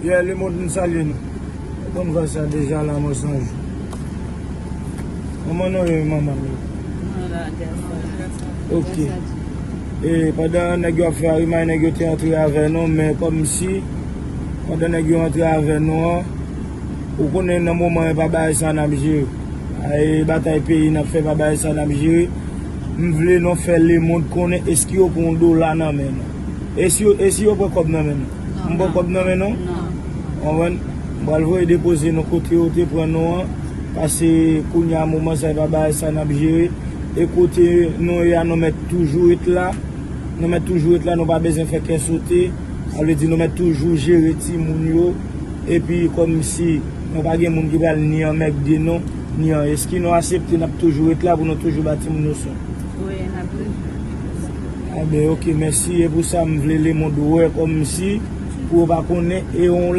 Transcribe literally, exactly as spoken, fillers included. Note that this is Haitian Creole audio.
Yeah, lemonn, m salye nou. Konn vwa sa deja la, mwen sonje. Kòman nou ye, manman m yo? Ok. E pandan nèg yo ap fè arimay, nèg yo te antre avè nou, men kòmsi pandan nèg yo antre avè nou an, ou konnen nan moman e pa bagay sa n ap jere. E batay peyi n ap fè, pa bagay sa n ap jere. M vle nou fè lemonn konnen eske yo pran yon dola nan men nou. E si yo, e si yo pran kòb nan men nou? M pran kòb nan men nou? Konprann? M pral voye depoze nou kote yo te pran nou an. Pase kounye a moman sa e pa bagay sa n ap jere. E kote nou ye a, nou mèt toujou ret la. Nou mèt toujou ret la, nou pa bezwen fè kè sote. Sa vle di nou mèt toujou jere timoun yo. Epi kòmsi nou pa gen moun ki pral ni anmègde nou, ni anyen. Eski nou aksepte n ap toujou ret la pou nou toujou ba timoun yo swen? Wi, n ap toujou. Enben, ok, mèsi. E pou sa, m vle lemonn wè kòmsi, pou yo pa konnen, e yon